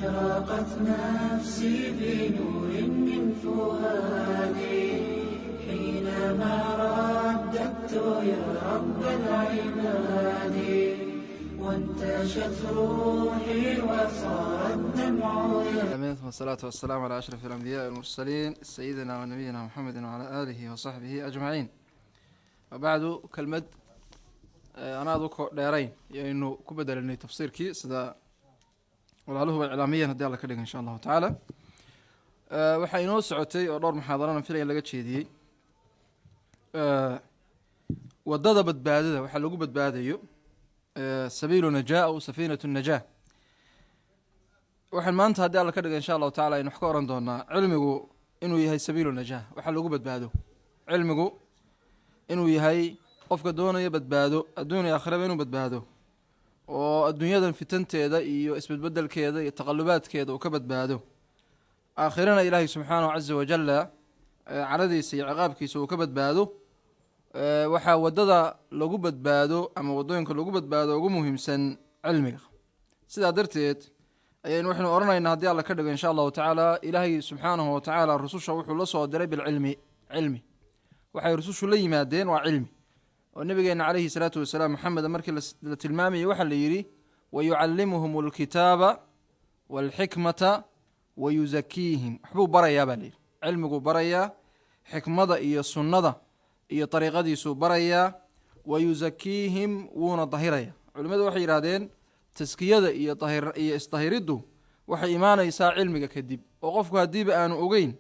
أشرقت نفسي بنور من فؤادي، حينما رددت يا رب العباد، وانتشت روحي وصار الدمع آمين، ثم الصلاة والسلام على أشرف الأنبياء والمرسلين، سيدنا ونبينا محمد وعلى آله وصحبه أجمعين، وبعد. Kelmad anaad u dheerayn yaynu ku bedelanay tafsiirkii, sida walaaluhuba iclaamiyeen. Haddii Alla ka dhiga, insha Allahu tacaala, waxaa inoo socotay oo dhowr muxaadarana filaya laga jeediyey wadada badbaadada, waxaa lagu badbaadayo sabiilu najaa aw safiinatu najaa. Waxaan maanta, haddii Alla ka dhiga, insha Allahu tacala, aynu wax ka oran doonaa cilmigu inuu yahay sabiilu najaa, waxaa lagu badbaado. Cilmigu inuu yahay qofka doonaya badbaado adduun iyo aakhiraba, inuu badbaado oo adduunyadan fitanteeda iyo isbedbedelkeeda iyo taqalubaadkeeda uu ka badbaado, aakhirana Ilaahay subxaanahu caza wajalla caradiisa iyo ciqaabkiisa uu ka badbaado. Waxaa waddada lagu badbaado ama waddooyinka lagu badbaado ugu muhiimsan cilmiga. Sidaa darteed ayaynu waxaynu odhanaynaa, haddii Alla ka dhigo, insha Allahu tacaala, Ilaahay subxaanahu watacaala rususha wuxuu la soo diray bilcilmi. Cilmi waxay rusushu la yimaadeen waa cilmi, oo nabigeena calayhi salaatu wasalaam, Maxameda, markii la tilmaamayay waxaa la yidhi: "Wayucallimuhum alkitaaba waalxikmata wayuzakiihim." Waxbuu barayaa baa la yidhi, cilmiguu barayaa, xikmada iyo sunnada iyo dariiqadiisuu barayaa, wayuzakiihim, wuuna dahiraya. Culimmadu waxay yidhahdeen taskiyada iyo dahir iyo isdahiriddu waxay imaanaysaa cilmiga kadib, oo qofku haddiiba aanu ogeyn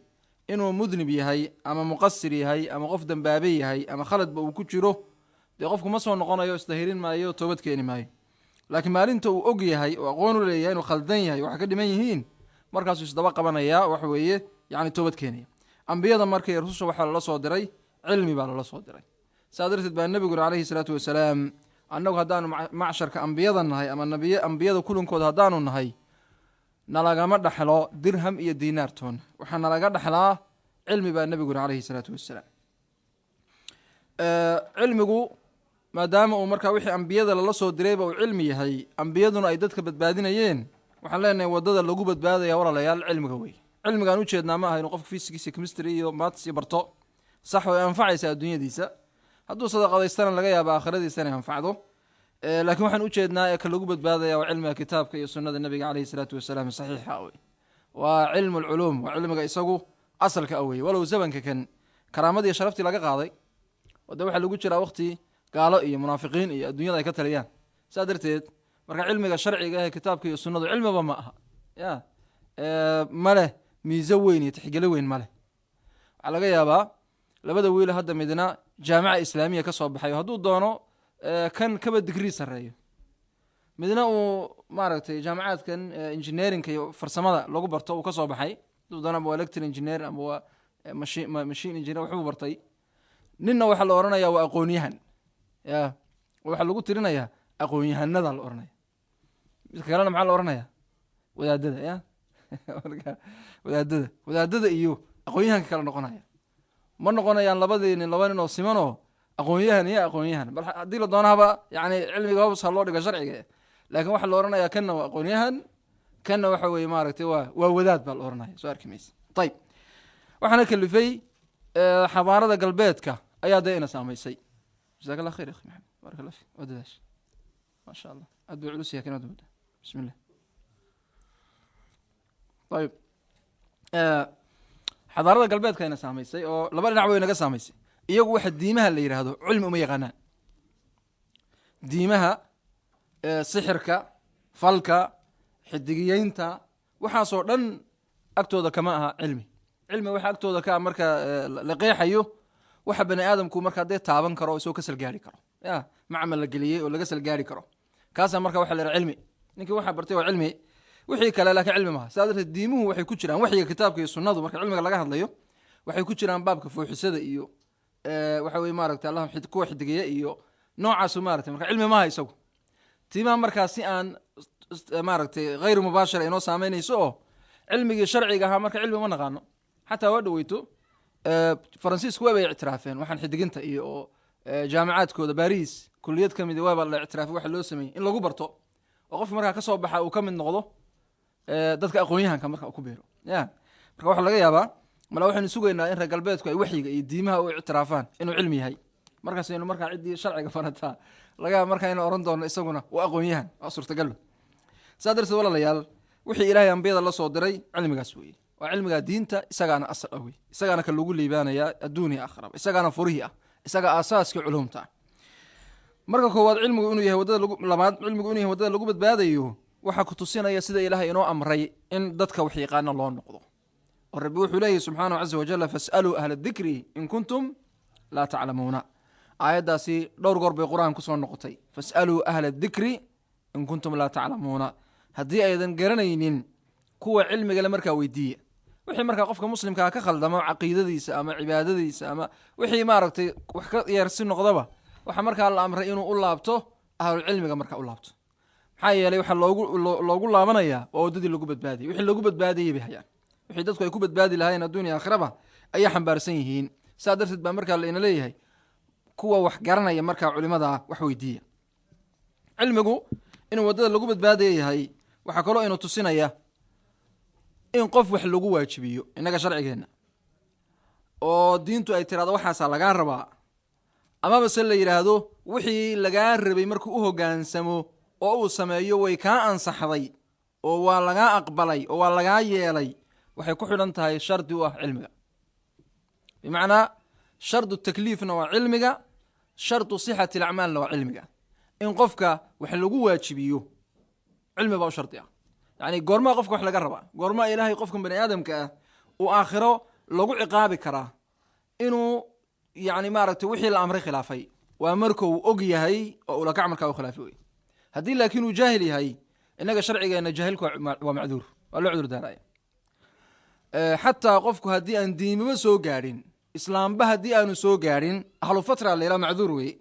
inuu mudnib yahay ama muqasir yahay ama qof dembaabe yahay ama khaladba uu ku jiro, dee qofku ma soo noqonayo, isdahirin maayo, toobad keeni maayo. Laakiin maalinta uu og yahay oo aqoon u leeyahay inuu khaldan yahay, waxa ka dhiman yihiin, markaasuu isdaba qabanayaa, waxa weeye yacni toobad keenaya. Ambiyada markay rususha waxaa lala soo diray cilmi baa lala soo diray. Saa darteed baa nebigu yuri calayhi salaatu wasalaam: "Annagu haddaanu macsharka ambiyada nahay ama nabiy ambiyada kulankooda haddaanu nahay, nalagama dhexlo dirham iyo diinaar toona, waxaa nalaga dhexlaa cilmi," baa nebigu yuri calayhi salaatu wasalaam. Cilmigu maadaama uu markaa wixii ambiyada lala soo dirayba uu cilmi yahay, ambiyaduna ay dadka badbaadinayeen, waxaan leenahay waddada lagu badbaadaya, walaalayaal, cilmiga wey. Cilmigaan ujeednaa ma aha inuu qofku physics iyo chemistry iyo maths iyo barto. Sax, way anfacaysaa adduunyadiisa, hadduu sadaqadaystana laga yaaba aakhiradiisa inay anfacdo, laakiin waxaan ujeednaa ee ka lagu badbaadaya waa cilmiga kitaabka iyo sunnada nabiga caleyhi salaatu wasalaam saxiixa wey. Waa cilmu alculuum, waa cilmiga isagu asalka a weye. Walow zamanka kan karaamadii sharaftii laga qaaday oo de waxaa lagu jiraa waqti gaalo iyo munaafiqiin iyo adduunyada ay ka taliyaan. Saa darteed marka cilmiga sharciga ee kitaabka iyo sunnadu cilmiba ma aha ya ma leh miiso weyn iyo tixgelo weyn ma leh. Waxaa laga yaabaa labada wiil hadda midna jaamica islaamiya ka soo baxay oo hadduu doono kan kaba digrii sarreeyo, midna uu maaragtay jaamacaadkan engineeringka iyo farsamada lagu barto uu ka soo baxay, hadduu doono ama waa electric engineer ama waa machine engineer waxbuu bartay. Ninna waxaa la odhanayaa waa aqoonyahan, ya waxaa lagu tirinayaa aqoonyahanada la odhanaya. Midka kalena maxaa la odhanaya? Wadaadada. Ya marka wadaadada iyo aqoonyahanka kale noqonaya ma noqonayaan labadii nin laba nin oo simanoo aqoonyahan iyo aqoonyahan. Bal haddii la doonahaba yani cilmiga hoos ha loo dhigo sharciga, laakiin waxaa la odhanayaa kanna waa aqoonyahan, kanna waxa weeye maaragtay waa wadaad baa la odhanaya. Soo arki maysa? Ayib, waxaana kalifay xadaarada galbeedka ayaa dee ina saamaysay. Jazaak Allah khayr, akhi Maxamed, baaraka Allah fik, waa dadaash, maasha Allah. Aad buu culus yahay kanaad moodaa. Bismi illah. Ayib, xadaarada galbeedka ina saamaysay oo laba dhinac way naga saamaysay. Iyagu waxa diimaha la yidhaahdo cilmi uma yaqaanaan. Diimaha, sixirka, falka, xidigiyeynta, waxaasoo dhan agtooda kama aha cilmi. Cilmi waxa agtooda ka ah marka la qeexayo waxa bani aadamku markaa dee taaban karo oo isagoo ka salgaari karo, ya macmal la geliyey oo laga salgaari karo, kaasaa marka waxa la yidhaha cilmi. Ninkii waxaa bartay waa cilmi, wixii kale laakiin cilmi maha. Sidaa darteed diimuhu waxay ku jiraan waxyiga kitaabka iyo sunnadu marka cilmiga laga hadlayo waxay ku jiraan baabka fuuxisada iyo waxa weye maaragtay allah kuwa xidigeya iyo noocaasu maaragtay. Marka cilmi maha isagu. Tiimaha markaa si aan maaragtay hayr mubaashara inoo saameynayso oo cilmigii sharciga ahaa marka cilmi ma naqaano. Xataa waa dhaweyto Faransiisku waabay ictiraafeen waxaan xidiginta iyo oo jaamacaadkooda Baris kuliyad ka mid waaba la ictiraafay, waxa loo sameeyey in lagu barto oo qofka markaa ka soo baxa uu ka mid noqdo. Dadka aqoon-yahanka marka ku biiro ya. Marka waxaa laga yaabaa mala waxaynu sugaynaa in reer galbeedku ay waxyiga iyo diimaha u ictiraafaan inuu cilmi yahay, markaasaynu markaa ciddii sharciga barataa laga yaaba markaa inuu oran doono isaguna waa aqoon-yahan, waa suurtagal. Saa darteed walaalayaal, wixii Ilaahay ambiyada la soo diray cilmigaas weeye, waa cilmiga diinta, isagaana asal ah wey, isagaana ka lagu liibaanayaa adduun iyo aakhiraba, isagaana furihii ah, isaga aasaaskii culumta ah. Marka koowaad cilmigu inuu yahay waddada lagu, labaad cilmigu inuu yahay waddada lagu badbaadayo waxaa ku tusinaya sida Ilaahay inoo amray in dadka wax yaqaana loo noqdo, oo Rabbi wuxuu leeyahy subxaanahu caza wajalla: "Fas'aluu ahla dikri in kuntum laa taclamuuna." Aayaddaasi dhowr goor bay Qur-aan kusoo noqotay: "Fas'aluu ahla dikri in kuntum laa taclamuuna." Haddii aydan garanaynin, kuwa cilmigale markaa weydiiya. Wixii markaa qofka muslimkaa ka khaldamo caqiidadiisa ama cibaadadiisa ama wixii maaragtay wax ka yeersi noqdaba, waxaa markaa la amray inuu u laabto ahlulcilmiga markaa u laabto. Maxaa yeelay waxaa loogu laabanayaa waa waddadii lagu badbaadiyay, wixii lagu badbaadayay bay hayaan, wixii dadku ay ku badbaadi lahaayeen adduun iyo aakhiraba ayay xambaarsan yihiin. Saa darteed baa markaa laina leeyahay kuwa wax garanaya markaa culimada wax weydiiya. Cilmigu inuu waddada lagu badbaadaya yahay waxaa kaloo inu tusinaya in qof wax lagu waajibiyo innaga sharcigeenna oo diintu ay tiraahdo waxaasaa lagaa rabaa, amaba se la yidhaahdo wixii lagaa rabay markuu u hoggaansamo oo uu sameeyo way kaa ansaxday oo waa lagaa aqbalay oo waa lagaa yeelay, waxay ku xidhan tahay shardi u ah cilmiga. Bimacnaa shardu takliifna waa cilmiga, shardu sixati alacmaalna waa cilmiga. In qofka wax lagu waajibiyo cilmi baa u shardi ah. Yacni goormaa qofka wax laga rabaa, goormaa Ilaahay qofkan bani aadamka ah uu aakhiro lagu ciqaabi karaa inuu yacni maaragtay wixii la amray khilaafay? Waa marka uu og yahay oo ulakac markaa u khilaafay wey. Haddii laakiin uu jaahil yahay, innaga sharcigeenna jaahilku waa macduur, waa loo cudur daaraya. Xataa qofku haddii aan diimaba soo gaadhin, islaamba haddii aanu soo gaadhin, ahlu fatra la yidhaha, macduur wey,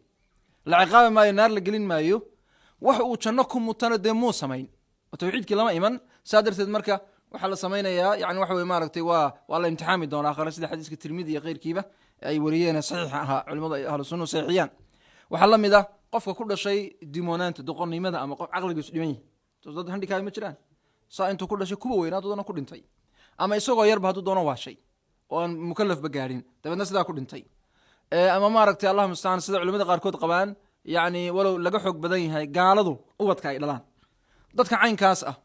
la ciqaabi maayo, naar la gelin maayo. Wax uu janno ku mutana dee muu samayn oo tawxiidkii lama iman. Saa darteed marka waxaa la samaynayaa yani waxa weye maaragtay waa la imtixaami doonaa aakhire, sida xadiiska Tirmidi iyo keyrkiiba ay wariyeen saxiixa ahaa, culimadu ay ahlu sunnuhu saxiixiyaan. Waxaa la mid ah qofka ku dhashay dimoonaanta, doqonnimada, ama qof caqligiisu dhiman yahay. Dad handicap ma jiraan saa intuu ku dhashay kuwa weynaa doona ku dhintay, ama isagoo yarba hadduu doono waashay oo aan mukalafba gaadhin, dabeedna sidaa ku dhintay, ama maaragtay, Allah mustacaan, sida culimada qaarkood qabaan, yacni walow laga xoog badan yahay, gaaladu ubadka ay dhalaan. Dadka caynkaas ah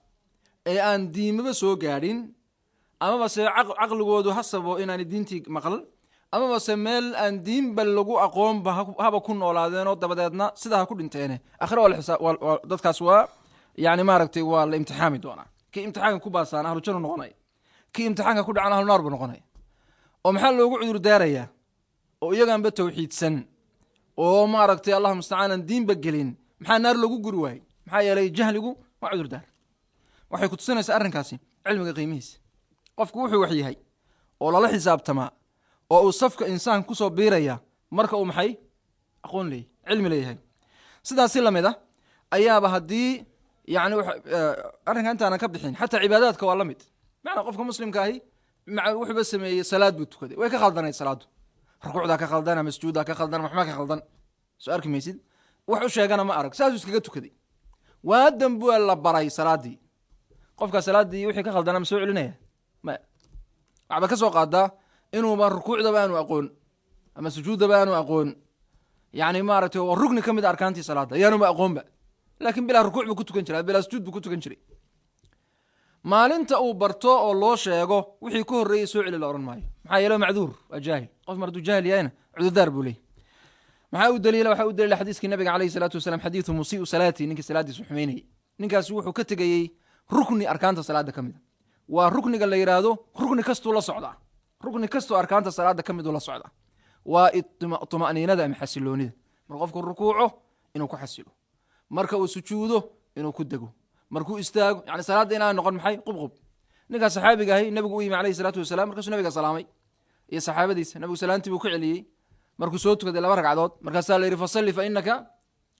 ee aan diimaba soo gaadhin, amaba se caqligoodu ha sabo inaanay diintii maqal, amaba se meel aan diinba lagu aqoonba haba ku noolaadeenoo dabadeedna sidaa ha ku dhinteene, akhire waa la xisaa dadkaas, waa yani maaragtay waa la imtixaami doonaa. Kii imtixaanka ku baasaana ahlu jannu noqonaya, kii imtixaanka ku dhacana ahlu naar buu noqonaya. Oo maxaa loogu cudur daarayaa oo iyaganba tawxiidsan oo maaragtay, Allah mustacaan, aan diinba gelin, maxaa naar loogu guri waayey? Maxaa yeelay jahligu waa cudur daar. Waxay ku tusinaysaa arrinkaasi cilmiga qiimihiisa. Qofku wuxuu wax yahay oo lala xisaabtamaa oo uu safka insaanka kusoo biiraya marka uu maxay aqoon leeyahy, cilmi leeyahay. Sidaasi lamid ah ayaaba haddii yani arrinka intaanan ka bixin, xataa cibaadaadka waa la mid. Macnaa qofka muslimka ahi wuxuuba sameeyey salaad buu tukaday, way ka khaldanayd salaadu, rukuucdaa ka khaldan ama sujuuddaa ka khaldan, waxba ka khaldan soo arki maysid, wax u sheegana ma arag, saasuu iskaga tukaday. Waadan buu la baray salaadii. Qofkaa salaaddii wixii ka khaldanaa ma soo celinaya? Maya. Waxba ka soo qaadaa inuuba rukuucdaba aanu aqoon ama sujuuddaba aanu aqoon, yani maaragtay waa rukni ka mid a arkaantii salaadda ayaanuba aqoonba, laakiin bilaa rukuuc buu ku tukan jiray, bilaa sujuud buu ku tukan jiray. Maalinta uu barto oo loo sheego, wixii ka horreeyey soo celi la odhan maayo. Maxaa yeele macduur, waa jaahil. Qof mar hadduu jaahil yahayna cudurdaar buu leeyahy. Maxaa u daliila? Waxaa u daliila xadiiskii nabiga calayhi salaatu wasalaam, xadiidu musii'u salaati, ninkii salaadiisu xumeynayay. Ninkaasi wuxuu ka tegayey rukni arkaanta salaada ka mid a. Waa rukniga la yidhaahdo rukni kastuu la socdaa, rukni kastuu arkaanta salaada ka miduu la socdaa, waa tuma'niinada ama xasiloonida. Marka qofku rukuuco inuu ku xasilo, marka uu sujuudo inuu ku dego, markuu istaago, yani salaadda inaan noqon maxay qubqub. Ninkaas saxaabiga ahi nabigu u yimi calayhi salaatu wasalaam, markaasuu nabiga salaamay iyo saxaabadiisa. Nabigu salaantii buu ku celiyey markuu soo tukaday laba ragcadood. Markaasaa la yidhi: "Fasalli fa innaka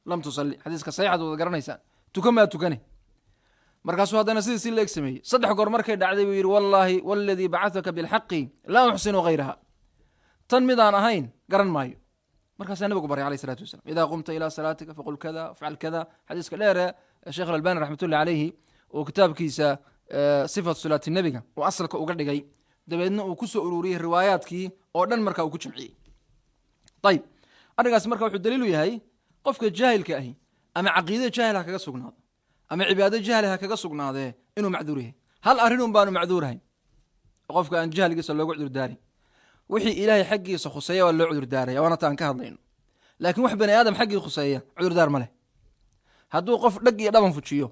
lam tusalli." Xadiiska saxiixaad wada garanaysaan. Tukan maa tukane. Markaasuu haddana sidii si la eg sameeyey. Saddex goor markay dhacday buu yidhi: "Wallaahi waladii bacataka bilxaqi laa uxsinu hayraha, tan midaan ahayn garan maayo." Markaasaa nabigu baray alayh salatu wasalam: "Idaa qumta ilaa salaatika faqul kada, afcal kada." Xadiiska dheere sheekh Alalbani raxmatullahi calayhi oo kitaabkiisa Sifatu salaati nebiga uu asalka uga dhigay, dabeedna uu kusoo ururiyey riwaayaadkii oo dhan, markaa uu ku jamciyey. Ayib, arrinkaasi marka wuxuu daliilu yahay qofka jaahilka ahi ama caqiide jaahil ha kaga sugnaado ama cibaado jahli ha kaga sugnaadee inuu macduur yahay. Hal arrinun baanu macduurahayn, qofka aan jahligiisa loogu cudurdaarin. Wixii ilaahay xaggiisa khuseeya waa loo cudurdaaraya, waana ta aan ka hadlayno. Laakiin wax bani aadam xaggii khuseeya cudurdaar ma leh. Hadduu qof dhag iyo dhaban fujiyo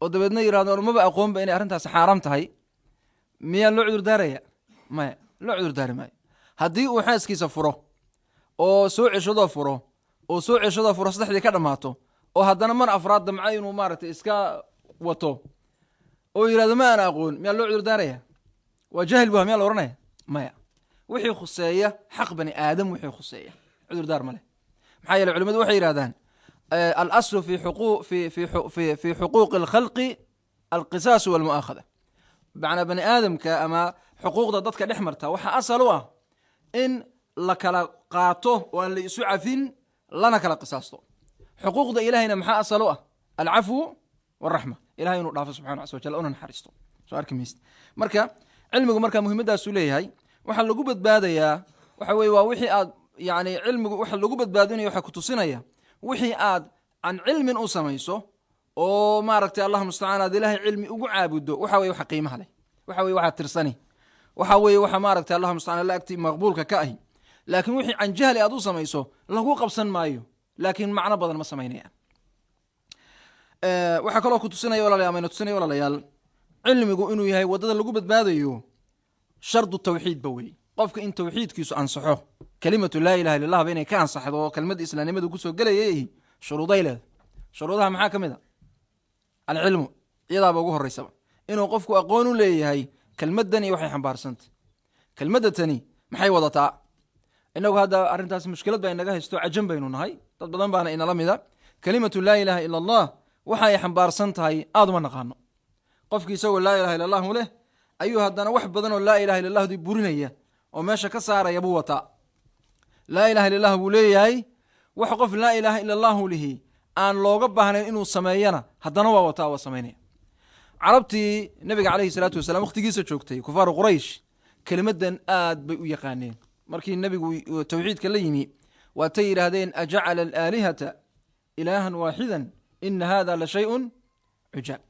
oo dabeedna yidhahdo maba aqoonba inay arrintaasi xaaraam tahay, miyaa loo cudurdaaraya? Maya, loo cudurdaari maayo. Haddii uu xaaskiisa furo oo soo ceshadoo furo oo soo ceshadoo furo, saddexdii ka dhammaato, oo haddana mar afraad damca inuu maaragtay iska wato oo yidhahdo ma aan aqoon, miyaa loo cudurdaaraya? Waa jaahil bu, miyaa la ohanaya? Maya. Wixii khuseeya xaq bani aadam, wixii khuseeya cudurdaar ma leh. Maxaa yeele culimadu waxay yidhahdaan alaslu fi xuqu fi fi fi fi xuquuqi alkhalqi alqisaasu walmu'aakhada. Macnaa bani aadamka ama xuquuqda dadka dhex marta waxaa asal u ah in la kala qaato oo aan la isu cafin lana kala qisaasto. Xuquuqda ilahayna maxaa asal u ah? Alcafwu waraxma, ilahay inuu dhaafo subxana casa wajal una naxariisto. Soo arki maysid. Marka cilmigu marka muhiimadaasuu leeyahay. Waxaa lagu badbaadayaa waxa weye waa wixii aad yani cilmigu waxa lagu badbaadinaya, waxaa kutusinaya wixii aad can cilmin u samayso oo maaragtay allah mustacaan aad ilaahay cilmi ugu caabuddo, waxa weye waxa qiimaha leh, waxa weye waxaa tirsani, waxa weeye waxa maaragtay allah mustacaan alla agti maqbuulka ka ahi. Laakiin wixii can jahli aad u samayso lagu qabsan maayo, laakiin macno badan ma samaynayaan. Waxaa kaloo ku tusinaya walalayaal, amayna tusinaya walaalayaal, cilmigu inuu yahay waddada lagu badbaadayo. Shardu tawxiid ba wey qofka in tawxiidkiisu ansaxo, kelimatu laa ilaha illa allah ba inay ka ansaxdo oo kelmadda islaamnimadu kusoo gelayay shuruuday leeda. Shuruudaha maxaa ka mid a? Alcilmu, iyadaaba ugu horeysaba, inuu qofku aqoon u leeyahay kelmaddani waxay xambaarsantay, kelmadda tani maxay wadataa. Inagu hadda arrintaas mushkilad baa inaga haysto, cajam baynu nahay, dad badan baana inala mida. Kelimatu laa ilaha ila allah waxa ay xambaarsan tahay aada uma naqaano. Qofkii isagoo laa ilaha illa allahu leh ayuu haddana wax badan oo laa ilaha illa allahdi burinaya oo meesha ka saaraya buu wataa. Laa ilaha illa allah buu leeyahay, wax qof laa ilaaha ila allahu lihi aan looga baahnayn inuu sameeyana haddana waa wataa, waa samaynaya. Carabtii nabiga caleyhi salaatu wasalaam wakhtigiisa joogtay, kufaaru Quraysh, kelimadan aad bay u yaqaaneen. Markii nebigu tawxiidka la yimi waatay yidhaahdeen ajacala alaalihata ilaahan waaxidan ina hada la shayun cujaab.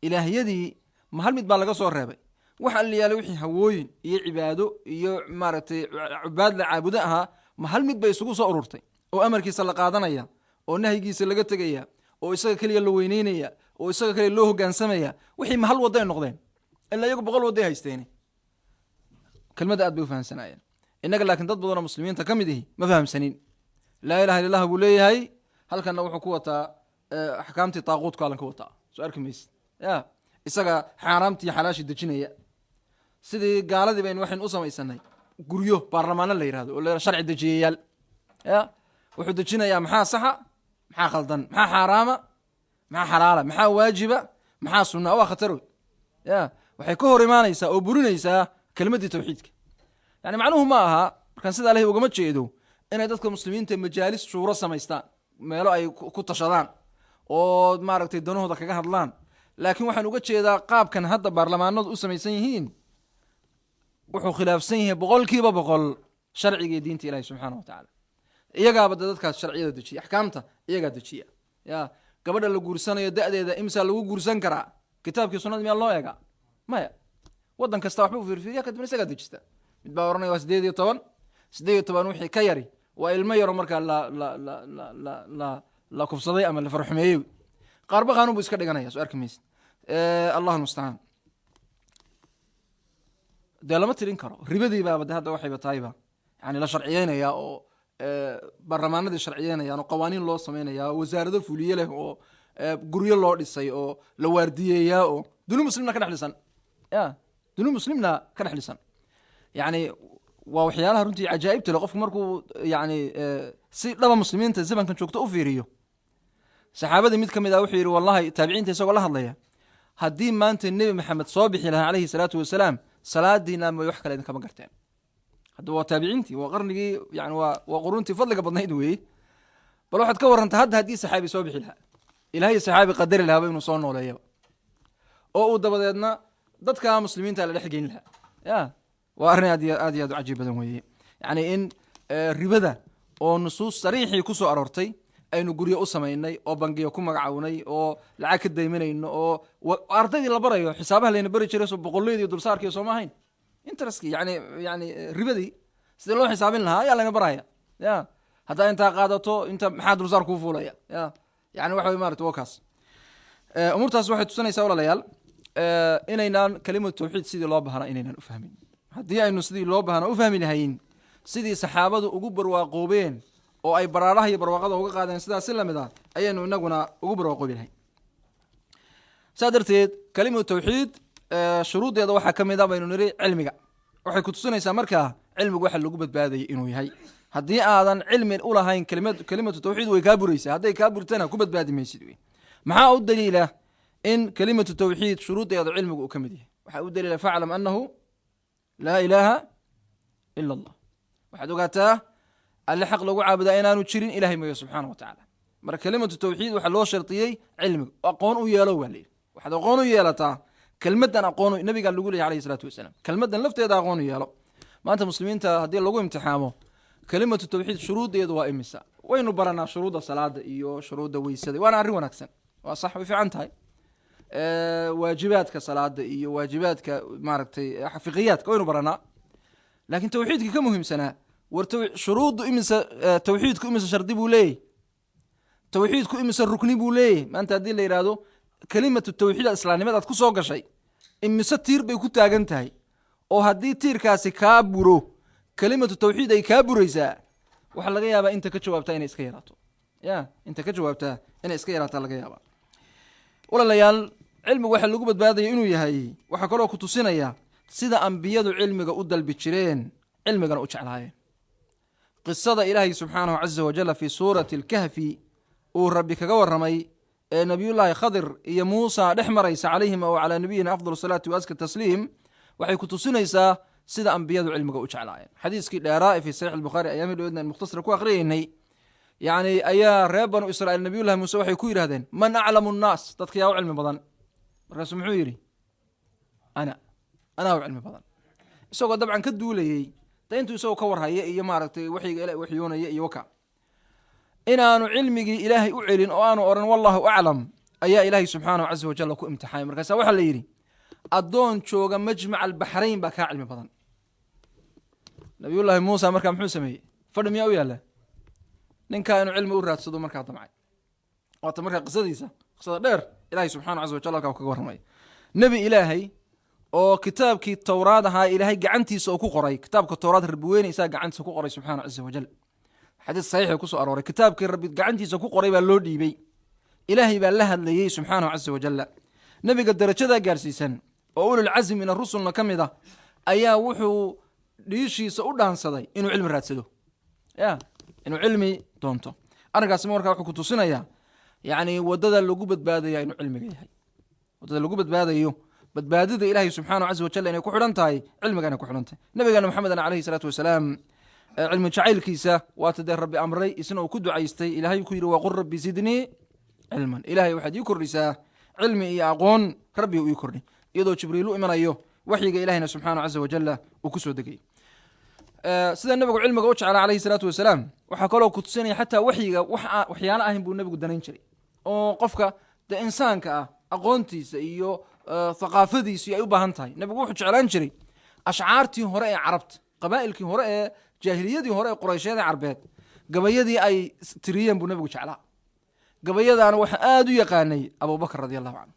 Ilaahyadii ma hal mid baa laga soo reebay? Wax alliyaalay wixii hawooyin iyo cibaado iyo maaragtay cubaad la caabudo ahaa ma hal mid bay isugu soo ururtay oo amarkiisa la qaadanaya oo nahyigiisa laga tegaya oo isaga keliya la weyneynaya oo isaga keliya loo hogaansamaya? Wixii ma hal wadday noqdeen? Ilaa iyagu 100 wadday haysteen. Kelmadda aad bay u fahamsanaayeen. Innaga laakiin dad badan oo muslimiinta ka mid ihi ma fahamsanin. Laa ilaha illa allah buu leeyahay, halkanna wuxuu ku wataa axkaamtii taaquudku alan ka wataa. Soo arki maysid? Ya isaga xaaraamtii xalaashii dejinaya. Sidii gaaladii baynu waxaynu u samaysanay guryo baarlamaano la yihahdo oo la sharci dejiyayaal. Ya wuxuu dejinayaa maxaa saxa, maxaa khaldan, maxaa xaaraama, maxaa xalaala, maxaa waajiba, maxaa sunna. Waa khatarood. Ya waxay ka hor imaanaysaa oo burinaysaa kelimaddii tawxiidka. Yani macnuhu ma aha markaan sidaa lehay ugama jeedo inay dadka muslimiinta majaalis shuuro samaystaan, meelo ay ku tashadaan oo maaragtay danahooda kaga hadlaan. Laakiin waxaan uga jeedaa qaabkan hadda baarlamaanadu u samaysan yihiin wuxuu khilaafsan yahay 100% sharciga iyo diinta ilahi subxaana wa tacaala. Iyagaaba de dadkaas sharciyada dejiya, axkaamta iyagaa dejiya. Ya gabadha la guursanayo da'deeda imsaa lagu guursan karaa? Kitaabkii sunnada miyaa loo eegaa? Maya. Waddan kasta waxba u fiirfiiriya, kadibna isagaa dejista. Mid baa ohanaya waa 18, 18 wixii ka yari waa ilmo yaro markaa la la la la la la la kufsaday ama la farxumeeyey. Qaarba qaanuun buu iska dhiganaya. Soo arki maysid? Allah mustacaan. Dee lama tirin karo. Ribadii baaba de hadda waxayba tahayba yani la sharciyeynayaa oo baarlamaanadii sharciyeynayaan oo qawaaniin loo sameynaya oo wasaarado fuliye leh oo guryo loo dhisay oo la waardiyeeyaa oo duni muslimna ka dhex dhisan. Ya duni muslimna ka dhex dhisan. Yani waa waxyaalaha runtii cajaa'ibta le qofku markuu yani si dhaba muslimiinta zamankan joogto u fiiriyo. Saxaabadii mid ka mid ah wuxuu yidhi wallahi, taabiciinta isagoo la hadlaya, haddii maanta Nebi Maxamed soo bixi lahaa calayhi salaatu wasalaam, salaadiina mooy wax kale idinkama garteen. Haddaba waa taabiciintii, waa qarnigii, yani waa quruntii fadliga badnayd weeye. Bal waxaad ka warrantaa hadda haddii saxaabi soo bixi lahaa, ilaahay saxaabi qadari lahaaba inuu soo nooleeyaba oo uu dabadeedna Dadka muslimiinta la dhex geyn lahaa. Ya, waa arrin aad iyo aad iyo aad u cajiib badan weeye, yacni in ribada oo nusuus sariixii ku soo aroortay aynu guryo u samaynay oo bangiyo ku magacawnay oo lacag ka daymanayno oo ardaydii la barayo xisaabaha layna bari jiray, soo boqolleydi iyo dulsaarkii sooma ahayn interestkii, yani ribadii sidii loo xisaabin lahaa ayaa layna baraya. Ya, haddaa intaa qaadato inta maxaa dulsaar kuu fuulaya? Ya, yani waxa wey maarata, waa kaas. Umuurtaas waxay tusinaysaa, walaalayaal, inaynaan kalimatu tawxiid sidii loo bahnaa inaynaan u fahmin. Haddii aynu sidii loo bahnaa u fahmi lahayn, sidii saxaabadu ugu barwaaqoobeen oo ay baraaraha iyo barwaaqada uga qaadeen, sidaas si lamid ah ayaynu inaguna ugu barwaaqoobi lahayn. Saa darteed kalimatu tawxiid shuruuddeeda waxaa ka mid a, baynu niri, cilmiga. Waxay ku tusinaysaa markaa cilmigu waxa lagu badbaadayay inuu yahay. Haddii aadan cilmi ulahayn, kalimatu tawxiid way kaa buraysaa. Hadday kaa burtana, ku badbaadi maysid wey. Maxaa u daliila in kalimatu tawxiid shuruuddeeda cilmigu uu ka mid yahay? Waxaa u daliila "faclam annahu laa ilaaha ila Allah", waxaad ogaataa alle xaq lagu caabudaa inaanu jirin Ilahay mooye, subxaana wa tacaala. Marka kalimatu tawxiid waxaa loo shardiyey cilmiga. Aqoon u yeelo waa layidhi. Waxaad aqoon u yeelataa kelmaddan, aqoon nabigaa lagu leeyay alayhi salaatu wasalaam, kelmaddan lafteeda aqoon u yeelo. Maanta muslimiinta haddii lagu imtixaamo kalimatu tawxiid shuruuddeedu waa imisa? Waynu baranaa shuruudda salaada iyo shuruudda weysada, waana arrin wanaagsan, waa sax, way fiican tahay. Waajibaadka salaada iyo waajibaadka maaragtay fiqiyaadka waynu baranaa, laakiin tawxiidka ka muhiimsanaa, war shuruuddu imise? Tawxiidku imise shardi buu leeyahy? Tawxiidku imise rukni buu leeyahy? Maanta haddii la yidhaahdo kalimatu tawxiid islaamnimada aad ku soo gashay imise tiir bay ku taagan tahay, oo haddii tiirkaasi kaa buro kalimatu tawxiid ay kaa buraysaa, waxaa laga yaabaa inta ka jawaabtaa inay iska yaraato. Ya, inta ka jawaabtaa inay iska yaraataa laga yaabaa. Walaalayaal, cilmigu waxaa lagu badbaadaya inuu yahay waxaa kaloo ku tusinaya sida ambiyadu cilmiga u dalbi jireen, cilmigana u jeclaayeen. Qisada Ilaahay subxaanahu caza wajalla fii suurati Alkahfi uu Rabbi kaga warramay ee Nabiyullaahi Khadir iyo Muusa dhex maraysa, calayhima wa calaa nabiyina afdal salaati wa aska tasliim, waxay ku tusinaysaa sida ambiyadu cilmiga u jeclaayeen. Xadiiskii dheeraa ee fii Saxiix Albukhaari ayaamii dhaweedna aan mukhtasara ku akhriyeynay, yacni, ayaa reer Banu Israiil Nabiyullahi Muuse waxay ku yidhahdeen: "Man aclamu nnaas?" Dadka yaa u cilmi badan? Markaasuu muxuu yidhi? "Ana, anaa u cilmi badan," isagoo dabcan ka duulayey da intuu isagoo ka warhaya iyo maaragtay waxyiga Ilahay waxyoonaya iyo waka. Inaanu cilmigii Ilaahay u celin oo aanu odhan "wallahu aclam" ayaa Ilaahay subxaanahu caza wajalla ku imtixaamay. Markaasa waxaa la yidhi: "Addoon jooga Majmac Albaxrayn baa kaa cilmi badan." Nabiyullaahi Muusa markaa muxuu sameeyey? Fadhi miyaa u yaalla? Ninkaa inuu cilmi u raadsado markaa damcay. Waata markaa qisadiisa, qisada dheer, Ilahay subxana caza wajal halkaa kaga warramay. Nebi Ilaahay oo kitaabkii Towraad ahaa Ilaahay gacantiisa oo ku qoray, kitaabka Towraad Rabbi weyne isaga gacantiisa ku qoray subxaana caza wajal, xadiis saxiixa kusoo arooray, kitaabkii Rabbi gacantiisa ku qoray baa loo dhiibay, Ilaahay baa la hadlayey subxaanahu caza wajalla. Nebiga darajadaa gaarsiisan oo ululcasmi min arusulna ka mid ah ayaa wuxuu dhiishiisa u dhaansaday inuu cilmi raadsado, ya, inuu cilmi doonto. Arrinkaasi markaa wuxuu ku tusinayaa, yacni, waddada lagu badbaadaya inuu cilmiga yahay, waddada lagu badbaadayo, badbaadida Ilaahay subxaanahu caza wajal inay ku xidhan tahay cilmiga, inay ku xidhan tahay. Nabigeena Maxamedna calayhi salaatu wasalaam cilmi jacaylkiisa waata dee Rabbi amray, isna uu ku ducaystay. Ilaahay ku yidhi: "Waqul rabbi zidnii cilman", Ilaahay waxaad ii kordhisaa cilmi iyo aqoon, Rabbi uu ii kordhi, iyadoo Jibriil u imanayo, waxyiga Ilahina subxaanahu caza wajalla uu ku soo degay. Sida nabigu cilmiga u jeclaa calayhi salaatu wasalaam waxaa kaloo ku tusinaya xataa waxyiga waxyaalo ahayn buu nebigu danayn jiray, oo qofka dee insaanka ah aqoontiisa iyo thaqaafadiisu ay u baahan tahay. Nebigu wuxuu jeclaan jiray ashcaartii hore ee Carabta, qabaa'ilkii hore ee jaahiliyadii hore ee Qurayshyada Carbeed, gabayadii ay tiriyeen buu nebigu jeclaa. Gabayadaana waxaa aada u yaqaanay Abubakar radi Allahu canhu.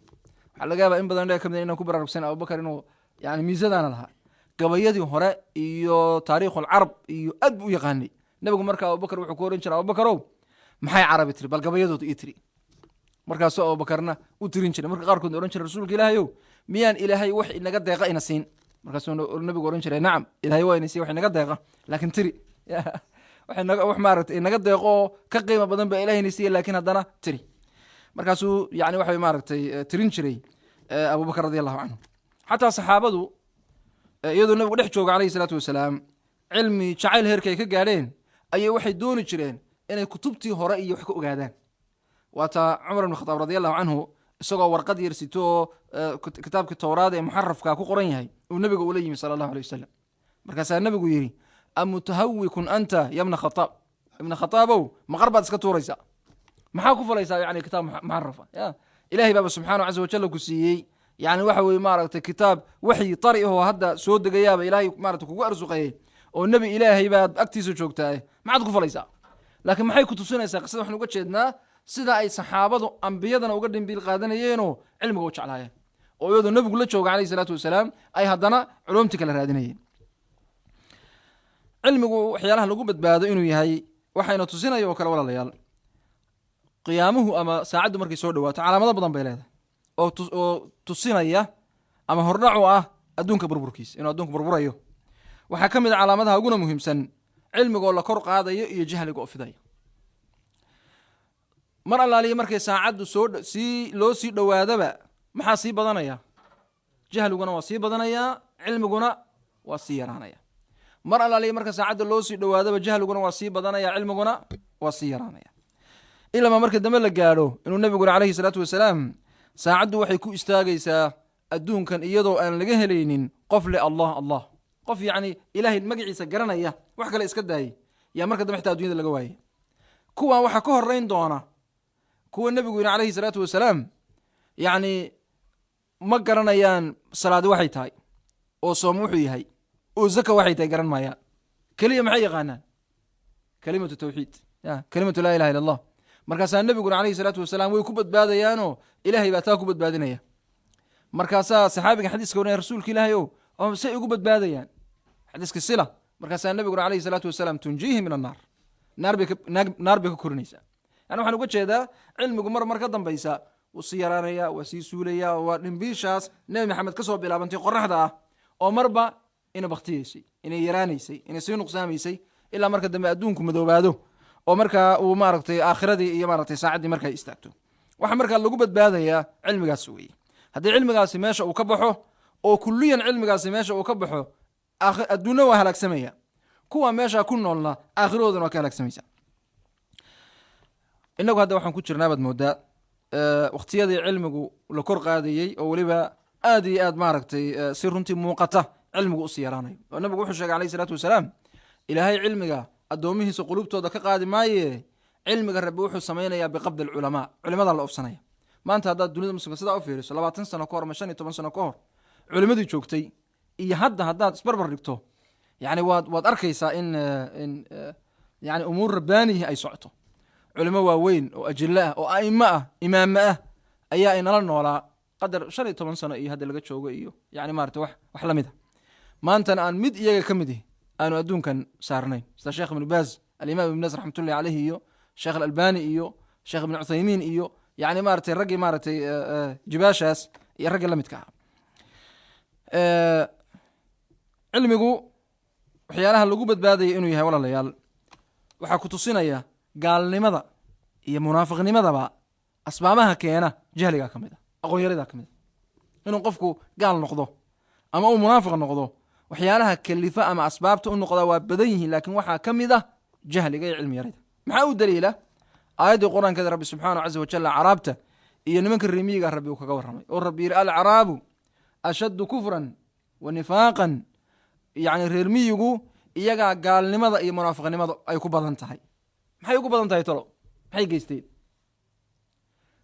Waxaa laga yaabaa in badan ka mid inaan ku baraarugsan Abubakar inuu yani miisadaana lahaa, gabayadii hore iyo taariikhu alcarab iyo aad buu u yaqaanay nebigu. Marka Abubakar wuxuu ku oran jiray: "Abubakarow, maxay Carabi tiri? Bal gabayadooda ii tiri." Markaasuu Abubakarna u tirin jiray. Marka qaarkood ohan jiray: "Rasuulka Ilaahayow, miyaan Ilaahay wax inaga deeqa ina siin?" Markaasuu nabigu ohan jiray: "Nacam, Ilahay waa ina siiy wax inaga deeqa, laakiin tiri wax maaragtay inaga deeqo oo ka qiimo badan baa Ilahay ina siiya, laakiin haddana tiri." Markaasuu yani waxa maaragtay tirin jiray Abubakar radi Allahu canhu. Xataa saxaabadu, iyadoo nabigu dhex jooga calayhi salaatu wasalaam, cilmi jacayl heerka ay ka gaadheen ayay waxay dooni jireen inay kutubtii hore iyo wax ka ogaadaan. Waata Cumar ibn Khataab radi Allahu canhu Isagoo warqad yar sito oo kitaabkii Towraad ee muxarafka ku qoran yahay uu nabiga ula yimi sala Allahu alay wasalam. Markaasaa nabigu yidhi: "Amutahawikun anta ya bna Khataab? Ibna Khataabow, maqar baad iska tuuraysaa? Maxaa ku falaysaa yani kitaab muxarafa? Ya Ilahay baaba subxaanahu caza wajalla ku siiyey, yani waxa weye maaragtay, kitaab waxyi tari ahoo hadda soo degayaaba Ilaahay maarata kugu arsuqayey, oo nebi Ilaahay baad agtiisa joogtaaye, maxaad ku falaysaa?" Laakiin maxay ku tusinaysaa qisada? Waxaan uga jeednaa sida ay saxaabadu ambiyadana uga dhimbiil qaadanayeenoo cilmiga u jeclaayeen, oo iyadoo nebigu la jooga calayhi salaatu wasalaam ay haddana culumtii kala raadinayeen. Cilmigu waxyaalaha lagu badbaado inuu yahay waxayna tusinaya oo kale, walaalayaal, qiyaamuhu ama saacaddu markay soo dhawaato calaamado badan bay leedahay oo tusinaya ama hordhac u ah adduunka burburkiisa, inuu adduunku burburayo. Waxaa ka mid a calaamadaha uguna muhiimsan cilmigoo la kor qaadayo iyo jahliga oo fidaya. Mar allaaliya markay saacaddu soo sii loo sii dhowaadaba, maxaa sii badanaya? Jahliguna waa sii badanayaa, cilmiguna waa sii yaraanaya. Mar allaaliya marka saacadda loo sii dhowaadaba, jahliguna waa sii badanaya, cilmiguna waa sii yaraanaya, ilamaa marka dambe la gaadho inuu nebiguna calayhi salaatu wasalaam saacaddu waxay ku istaagaysaa adduunkan iyadoo aan laga helaynin qof le "Allah, Allah", qof yacni Ilaahay magaciisa garanaya. Wax kale iska daayay, yaa marka dambe xitaa addunyada laga waayay. Kuwan waxaa ka horeyn doona kuwa nebigu yidhi calayhi salaatu wasalaam, yacni ma garanayaan salaadi waxay tahay, oo soom wuxuu yahay, oo zaka waxay tahay garan maayaan. Keliya maxay yaqaanaan? Kalimatu tawxiid, ya kalimatu laa ilaha illa Allah. Markaasaa nebiguna calayhi salaatu wasalaam way ku badbaadayaanoo Ilaahay baa taa ku badbaadinaya. Markaasaa saxaabiga xadiiska warinaya: "Rasuulka Ilaahay ow, oo say ugu badbaadayaan?" Xadiiska sila. Markaasaa nebiguna calayhi salaatu wasalaam: "Tunjiihi min annaar." Naar bay ka korinaysaa. Yani waxaan uga jeedaa cilmigu mar mar ka dambaysa wuu sii yaraanaya, waa sii suulaya. Waa dhimbiishaas Nebi Maxamed ka soo bilaabantay qoraxda ah oo marba ina baktiyeysay, inay yaraanaysay, inay sii nuqsaamaysay, ilaa marka dambe adduunku madoobaado oo markaa uu maaragtay aakhiradii iyo maaragtay saacaddii markay istaagto. Waxaa markaa lagu badbaadayaa cilmigaas weeye. Haddii cilmigaasi meesha uu ka baxo, oo kulliyan cilmigaasi meesha uu ka baxo, adduunna waa halaagsamaya, kuwa meesha ku noolna aakhiradoodana waa ka halaagsamaysa. Innagu hadda waxaan ku jirnaa baad moodaa wakhtiyadii cilmigu la kor qaadayey, oo weliba aad iyo aad maaragtay si runtii muuqata cilmigu usii yaraanayo. Oo nabigu wuxuu sheegay alayhi salaatu wasalaam: Ilaahay cilmiga addoomihiisa qulubtooda ka qaadi maaye, cilmiga Rabbi wuxuu samaynayaa biqabdi alculamaa, culimada la ofsanaya. Maanta haddaad dunida Muslimka sidaa u fiiriso, 20 sano ka hor ama 15 sano ka hor culimadii joogtay iyo hadda haddaad isbarbar dhigto, yani waad arkaysaa in yani umuur rabbaanihi ay socoto. Culimo waaweyn oo ajilo ah oo a'imo ah, imaame ah ayaa inala noolaa qadar 15 sano iyo hadda laga joogo iyo yani maarata wax la mid a. Maantana aan mid iyaga ka mid ihi aanu adduunkan saarnayn, sida Sheekh Ibnu Baaz, Alimaam Ibn Baaz raxmatullahi caleyhi, iyo Sheekh Alalbani iyo Sheekh Ibn Cuthaymiin iyo yani maratay raggii maaragtay jibaashaas iyo raggii la midka ahaa. Cilmigu waxyaalaha lagu badbaadaya inuu yahay, walaalayaal, waxaa ku tusinaya gaalnimada iyo munaafiqnimadaba asbaabaha keena jahligaa ka mid a, aqoon yaridaa ka mid a. Inuu qofku gaal noqdo ama uu munaafiq noqdo waxyaalaha kalifa ama asbaabta u noqdaa waa badan yihiin, laakiin waxaa ka mid ah jahliga iyo cilmi yarida. Maxaa u daliila? Aayaddii Qur-aankeeda Rabbi subxaanahu caza wajalla caraabta iyo nimanka remiyiga Rabbi uu kaga warramay, oo Rabbi yidhi: "Alacraabu ashaddu kufran wa nifaaqan." Yacni reer miyigu iyagaa gaalnimada iyo munaafiqnimada ay ku badan tahay. Maxay ugu badan tahay tolo? Maxay geysteen?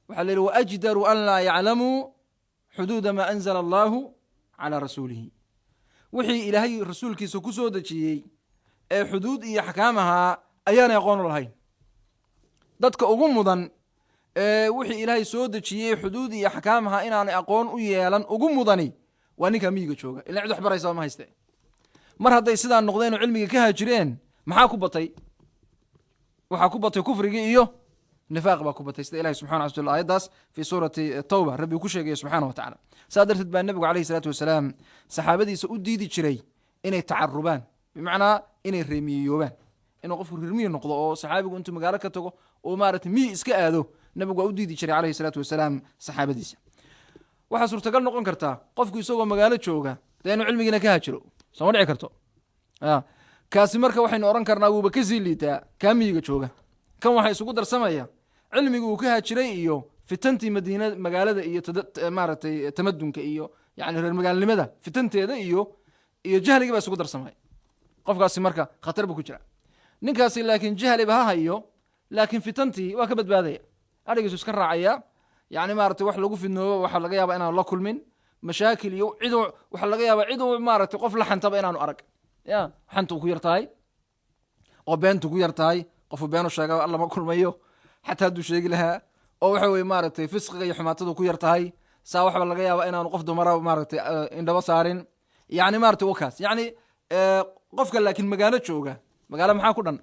Waxaa la yidhi: "Waajdaru an laa yaclamuu xuduuda maa anzala allahu calaa rasuulihi." Wixii Ilaahay rasuulkiisa ku soo dejiyey ee xuduud iyo axkaam ahaa ayaanay aqoon u lahayn. Dadka ugu mudan ee wixii Ilaahay soo dejiyey xuduud iyo axkaam ahaa inaanay aqoon u yeelan ugu mudani waa ninkaa miyiga jooga, ila cid wax baraysa ma hayste. Mar hadday sidaa noqdeen oo cilmiga ka haajireen, maxaa ku batay? Waxaa ku batay kufrigii iyo nifaaq baa ku batay, sida Ilahi subxana wa ayaddaas fii suurati Tawba Rabbi uu ku sheegaya subxana wa tacala. Saa darteed baa nebigu calayhi salaatu wasalaam saxaabadiisa u diidi jiray inay tacarubaan, bimacnaa inay reemiyiyoobaan, inuu qofku reermiyi noqdo oo saxaabigu intuu magaalo ka tago oo maarata miyi iska aado. Nebigu waa u diidi jiray calayhi salaatu wasalaam saxaabadiisa. Waxaa suurtagal noqon kartaa qofku isagoo magaalo jooga dee inuu cilmigiina ka haajiro, sooma dhici karto? Kaasi marka waxaynu odhan karnaa wuuba kasii liitaa kaa miyiga jooga. Kan waxaa isugu darsamaya cilmigii uu ka haajiray iyo Fitantii madiina, magaalada iyo maaragtay tamadunka iyo yani reer magaalnimada fitanteeda iyo jahligii baa isugu darsamay. Qofkaasi marka khatar buu ku jira ninkaasi, laakiin jahliba ha hayo, laakiin fitantii waa ka badbaadaya, adhigiisu iska raacaya. Yani maaragtay wax lagu fidnoobo waxaa laga yaaba inaanu la kulmin mashaakil iyo ciduu, waxaa laga yaaba ciduu maaragtay qof la xantaba inaanu arag. Ya xanta ku yar tahay oo beentu ku yar tahay, qofu beenu sheega alla ma kulmayo xataa hadduu sheegi lahaa, oo waxa weye maaragtay fisqiga iyo xumaatadu ku yar tahay, saa waxba laga yaaba inaanu qof dumara maaragtay indhaba saarin. Yani maaragtay wakaas yani qofka laakiin magaalo jooga, magaalo maxaa ku dhan?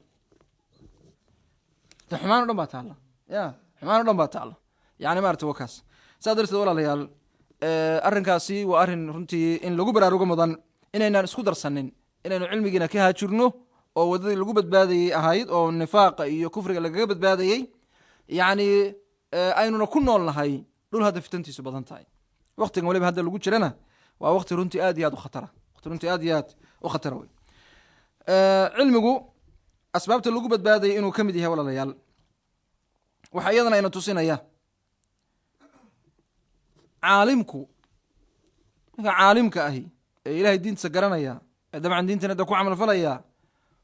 De xumaan o dhan baa taalla, ya xumaan o dhan baa taalla. Yani maaragtay wakaas. Saa darteed walaalayaal, arrinkaasi waa arrin runtii in lagu baraarugo mudan, inaynaan isku darsanin inaynu cilmigiina ka haajirno oo waddadii lagu badbaadayey ahayd oo nifaaqa iyo kufriga lagaga badbaadayey, yacni aynuna ku nool nahay dhul hadda fitantiisu badan tahay. Waktigan waliba hadda lagu jirana waa waqti runtii aad iyo aad u khatara, waqti runtii aad iyo aad u khatara wey. Cilmigu asbaabta lagu badbaadayay inuu ka mid yahay, walaalayaal, waxaa iyadana ina tusinaya caalimku, ninka caalimka ahi ee ilahay diintiisa garanaya ee dabcan diintana da ku camal falaya,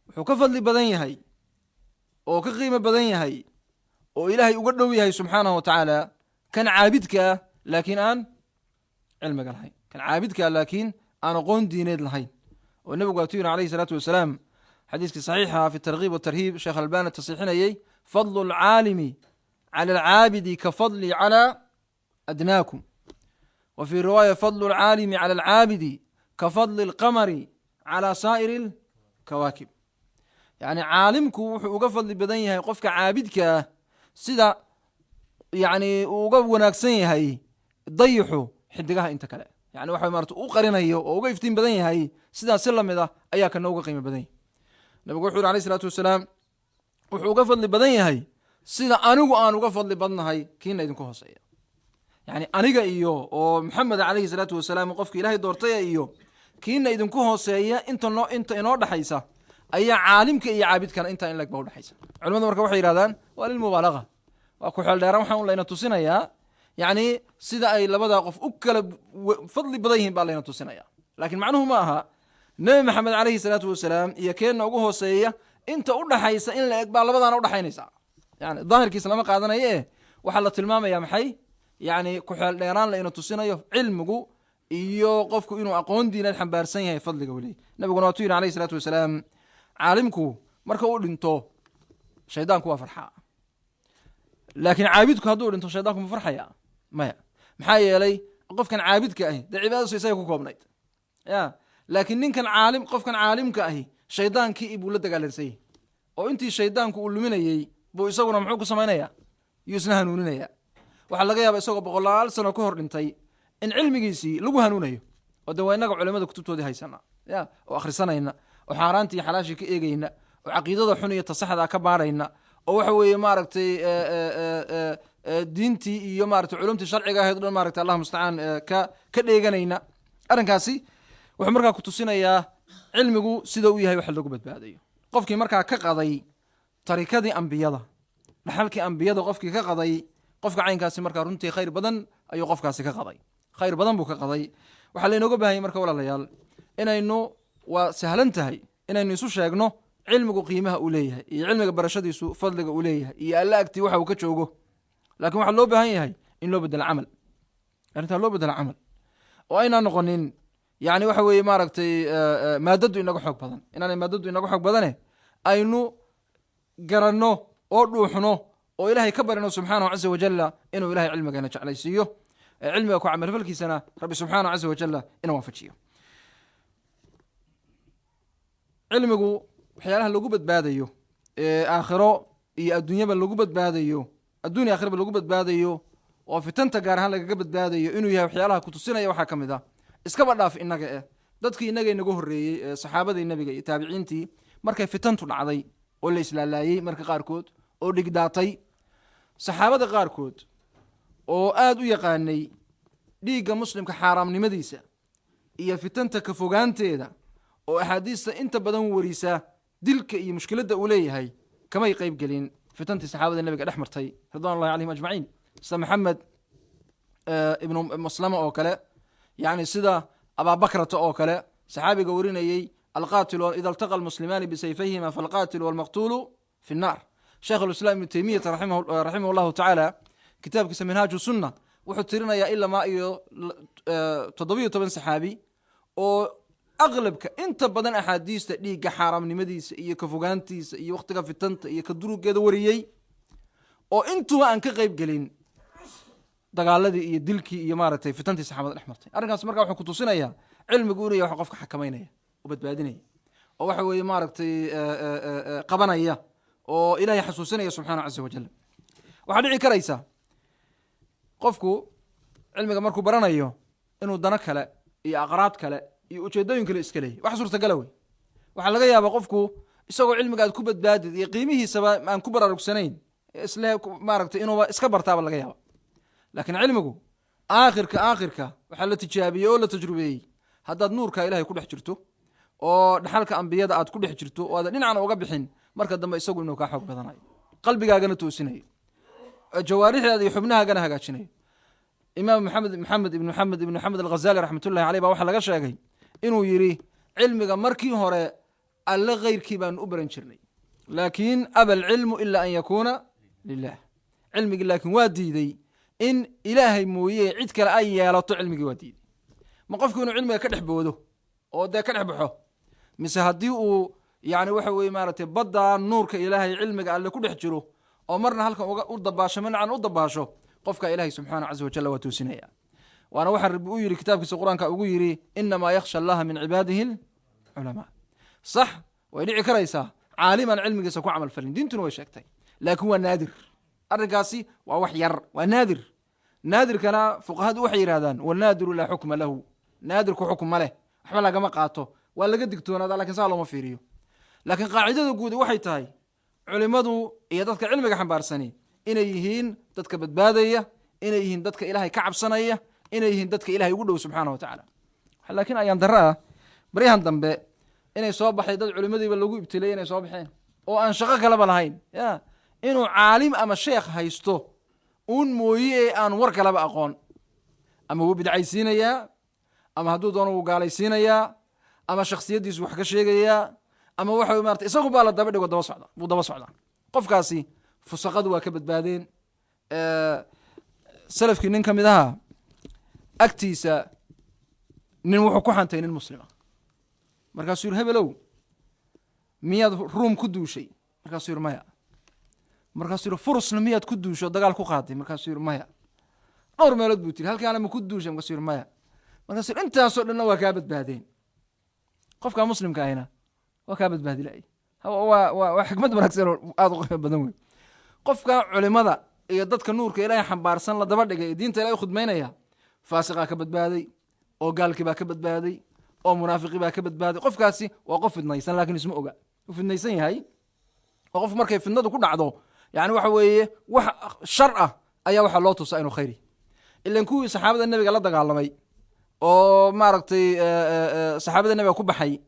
wuxuu ka fadli badan yahay oo ka qiimo badan yahay oo ilaahay uga dhow yahay subxaanahu wa tacaala kan caabidka ah laakiin aan cilmiga lahayn, kan caabidka ah laakiin aan aqoon diineed lahayn. Oo nebigu waatu yiri alayhi salaatu wasalaam xadiiskii saxiixa fi targhiib watarhiib, sheekh Albani tasiixinayey: "Fadlu alcaalimi cala alcaabidi ka fadli cala adnaakum." Wa fii riwaaya: "Fadlu alcaalimi cala alcaabidi ka fadli alqamari cala saa'iri alkawaakib." Yani caalimku wuxuu uga fadli badan yahay qofka caabidka ah sida yani uu uga wanaagsan yahay dayixu xidigaha inta kale, yani waxa maarata u qarinayo oo uga iftiin badan yahay, sidaas si lamid ah ayaa kana uga qiimo badan yahay. Nabigu wuxu yuri alayh isalaatu wasalaam: wuxuu uga fadli badan yahay sida anigu aan uga fadli badnahay kiina idinku hooseeya. Yani aniga iyo oo Maxamed calayhi salaatu wasalaam, qofka Ilaahay doortaya, iyo kiina idinku hooseeya inta noo inta inoo dhexaysa ayaa caalimka iyo caabidkana intaa in leg ba udhexaysa. Culimadu marka waxay yidhahdaan waa lilmubaalaga, waa ku xeeldheeraan, waxaan layna tusinayaa yacni sida ay labadaa qof u kala fadli badan yihiin baa layna tusinaya. Laakiin macnuhu ma aha Nebi Maxamed calayhi salaatu wasalaam iyo keenna ugu hooseeya inta u dhaxaysa in la eg baa labadaana udhaxaynaysa. Yani daahirkiisa lama qaadanayo eh, waxaa la tilmaamaya maxay? Yani ku-xeeldheeraan la ina tusinayo cilmigu iyo qofku inuu aqoon diineed xambaarsan yahay fadliga weli. Nabiguna waatuu yidhi alayhi salaatu wasalaam: caalimku marka uu dhinto shaydaanku waa farxaa, laakiin caabidku hadduu dhinto shaydaanku ma farxaya? Maya. Maxaa yeelay qofkan caabidka ahi dee cibaadadiisu isaga ku koobnayd ya, laakiin ninkan caalim, qofkan caalimka ahi shaydaankii buu la dagaalansan yahay, oo intii shaydaanku uu luminayey buu isaguna muxuu ku samaynaya? Yuu isna hanuuninaya. Waxaa laga yaaba isagoo boqolaal sano ka hor dhintay in cilmigiisii lagu hanuunayo, oo de waa innaga culimada kutubtoodii haysana ya, oo akhrisanayna, oo xaaraantii iyo xalaashii ka eegayna, oo caqiidada xun iyo tasaxda ka baarayna, oo waxa weeye maaragtay diintii iyo maaragtay culumtii sharciga ahayd o dhan maaragtay allah mustacaan ka dheeganayna. Arrinkaasi wuxuu markaa ku tusinayaa cilmigu sida uu yahay waxa lagu badbaadayo. Qofkii markaa ka qaday tarikadii ambiyada, dhaxalkii ambiyada qofkii ka qaday, qofka caynkaasi markaa runtii khayr badan ayuu qofkaasi ka qaday, khayr badan buu ka qaday. Waxaa laynooga baahanyay marka walaalayaal inaynu, waa sahlan tahay inaynu isu sheegno cilmigu qiimaha uu leeyahay iyo cilmiga barashadiisu fadliga uu leeyahay iyo alla agtii waxa uu ka joogo, laakiin waxaa loo baahan yahay in loo bedelo camal, arrintaa loo bedelo camal, oo aynaan noqonin yani waxa weeye maaragtay maadadu inaga xoog badan, inaanay maadadu inaga xoog badane aynu garanno oo dhuuxno oo Ilaahay ka barino subxaanahu caza wajalla inuu Ilahay cilmigeena jeclaysiiyo, cilmiga ku camalfalkiisana Rabbi subxaanahu caza wajalla ina waafajiyo. Cilmigu waxyaalaha lagu badbaadayo ee aakhiro iyo adduunyaba lagu badbaadayo, adduun iyo aakhiraba lagu badbaadayo, oo fitanta gaar ahaan lagaga badbaadayo inuu yahay waxyaalaha kutusinaya waxaa ka mid ah, iskaba dhaaf innaga eh, dadkii innaga inaga horreeyey ee saxaabadii nebiga iyo taabiciintii, markay fitantu dhacday oo la islaalaayey marka qaarkood oo dhigdaatay, saxaabada qaarkood oo aada u yaqaanay dhiigga muslimka xaaraamnimadiisa iyo fitanta ka fogaanteeda, oo axaadiista inta badan warisa dilka iyo mushkiladda uu leeyahay, kamay qayb gelin fitantii saxaabada nebiga dhex martay ridwan ullahi calayhim ajmaciin. Sida Maxamed Ibnu Maslama oo kale, yani sida Abaabakrata oo kale, saxaabiga warinayey alqaatilu ida altaqa almuslimaani bisayfayhima falqaatilu walmaqtuulu fi nnaar. Sheikh alislaam Ibnu Teymiyata raximah llahu tacaala kitaabkiisa Minhaaju Sunna wuxuu tirinayaa ilamaa iyo 17 saxaabi oo aqlabka inta badan axaadiista dhiigga xaaraamnimadiisa iyo ka fogaantiisa iyo wakhtiga fitanta iyo ka durugeeda wariyey, oo intuba aan ka qayb gelin dagaaladii iyo dilkii iyo maaragtay fitantii saxaabada dhex martay. Arrinkaas marka wuxuu kutusinayaa cilmigu inuu yahay wax qofka xakamaynaya oo badbaadinaya, oo waxa weeye maaragtay qabanaya oo Ilahay xasuusinaya subxaana caza wajal. Waxaa dhici karaysa qofku cilmiga markuu baranayo inuu dano kale iyo aqraad kale iyo ujeedooyin kale iska leeyahy. Wax suurtagala wey. Waxaa laga yaabaa qofku isagoo cilmiga aad ku badbaadid iyo qiimihiisaba aan ku baraarugsanayn, isle maaragtay inuuba iska bartaaba laga yaaba. Laakiin cilmigu aakhirka waxaa la tijaabiyey oo la tajrubeeyey haddaad nuurka Ilahay ku dhex jirto oo dhaxalka ambiyada aad ku dhex jirto oo aadan dhinacna uga bixin, marka dambe isagu inuu kaa xoog badanayo, qalbigaagana toosinayo, jawaarixdaada iyo xubnahaagana hagaajinayo. Imaam Maxamed Ibn Maxamed Ibn Maxamed Alghazali raxmatullahi caleyh baa waxaa laga sheegay inuu yidhi: cilmiga markii hore Alle keyrkii baanu u baran jirnay, laakiin aba alcilmu ila an yakuuna lilah. Cilmigii laakiin waa diiday in Ilaahay mooye cid kale ay yeelato. Cilmigii waa diiday. Ma qofku inuu cilmiga ka dhex boodo oo dee ka dhex baxo, mise haddii uu yani waxa weye maaragtay baddaa nuurka Ilaahay, cilmiga Alle ku dhex jiro oo marna halkan uga u dabaasho, marnacan u dabaasho, qofka Ilahay subxaana caza wajalla waa toosinaya. Waana waxaa Rabbi u yidhi kitaabkiisa Qur-aanka ugu yidhi: inamaa yakhsha Allaha min cibaadihi culamaa. Sax, way dhici karaysaa caaliman cilmigiisa ku camal falin, diintuna way sheegtay, laakiin waa naadir arrinkaasi, waa wax yar, waa naadir. Naadirkana fuqahadu waxay yidhahdaan: wanaadiru laa xukma lahu. Naadirku xukm ma leh, waxba lagama qaato, waa laga digtoonaada, lakin saa looma fiiriyo. Laakiin qaacidada guudi waxay tahay culimadu iyo dadka cilmiga xambaarsani inay yihiin dadka badbaadaya, inay yihiin dadka Ilaahay ka cabsanaya, inay yihiin dadka Ilahay ugu dhow subxaana wa tacaala. Laakiin ayaan darro ah baryahan dambe inay soo baxay dad culimadiiba lagu ibtileyay inay soo baxeen oo aan shaqo kaleba lahayn, ya inuu caalim ama sheekh haysto uun mooye aan war kaleba aqoon. Ama wuu bidcaysiinayaa, ama hadduu doono wuu gaalaysiinayaa, ama shaksiyaddiisu wax ka sheegayaa, ama waxa marata isagu baa la daba dhigo, daba socda, buu daba socdaa. Qofkaasi fusaqadu waa ka badbaadeen. Salafkii nin ka mid ahaa agtiisa nin wuxuu ku xantay nin muslima. Markaasuu yiri: hebelow, miyaad Ruum ku duushay? Markaasuu yiri: maya. Markaasuu yiri: Furusna miyaad ku duusho, dagaal ku qaaday? Markaasuu yiri: maya. Dhowr meelood buu tiri, halkaana ma ku duushay? Markaasuu yiri: maya. Markaasuu yiri: intaasoo dhanna waa kaa badbaadeen, qofkaa muslimka ahina waa kaa badbaadi la'ay. Waa xikmad wanaagsan oo aada u qiimo badan wey. Qofka culimada iyo dadka nuurka Ilaahay xambaarsan la daba dhigay ee diinta Ilahay u khudmaynaya, faasiqaa ka badbaaday, oo gaalkii baa ka badbaaday, oo munaafiqii baa ka badbaaday. Qofkaasi waa qof fidnaysan, laakiin isma oga u fidnaysan yahay. Oo qof markay fidnadu ku dhacdo, yani waxa weeye wax shar ah ayaa waxaa loo tusaa inuu khayri. Ilan kuwii saxaabada nebiga la dagaalamay oo maaragtay saxaabada nebiga ku baxay,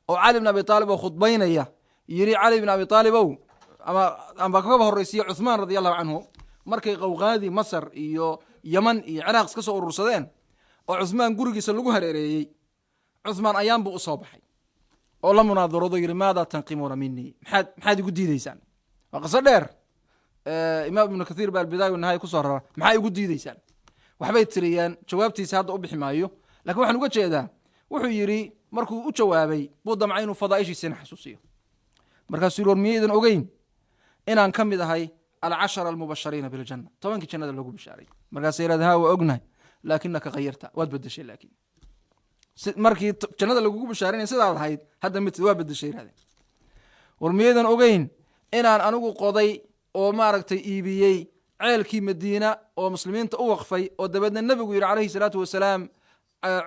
oo Cali bn Abi Aalib oo khudbaynaya yiri: Cali bn Abi Aalib ow, ama kaba horreysiiye Cuthmaan radi Allahu canhu, markay qowqaadii Masar iyo Yeman iyo Ciraaq iska soo urursadeen oo Cuthmaan gurigiisa lagu hareereeyey, Cuthmaan ayaan buu usoo baxay oo la munaadarado, yiri: maada tanqimuuna minii? Maxaad igu diideysaan? Waa qiso dheer, Imaam Ibnu Kathiir baa Albidaaya Wanihaaya kusoo rara. Maxaa igu diideysaan? Waxbay tiriyeen, jawaabtiisa hadda u bixi maayo, lakin waxaan uga jeedaa wuxuu yidhi markuu u jawaabay buu damcay inuu fadaaishiisina xasuusiyo. Markaasuu yiri: war miyaydan ogeyn inaan ka mid ahay alcashara almubashariina biljanna, 10kii jannada loogu bishaaray? Markaasay yidhahdeen: ha, waa ognahay, laakinaka khayarta, waad bedeshay. Laakiin markii jannada lagugu bishaarinaya sidaad ahayd hadda mid waa bedeshay, yidhahdeen. War miyaydan ogeyn inaan anigu qoday oo maaragtay iibiyey ceelkii Madiina oo muslimiinta u waqfay, oo dabeedna nebigu yidhi calayhi salaatu wasalaam: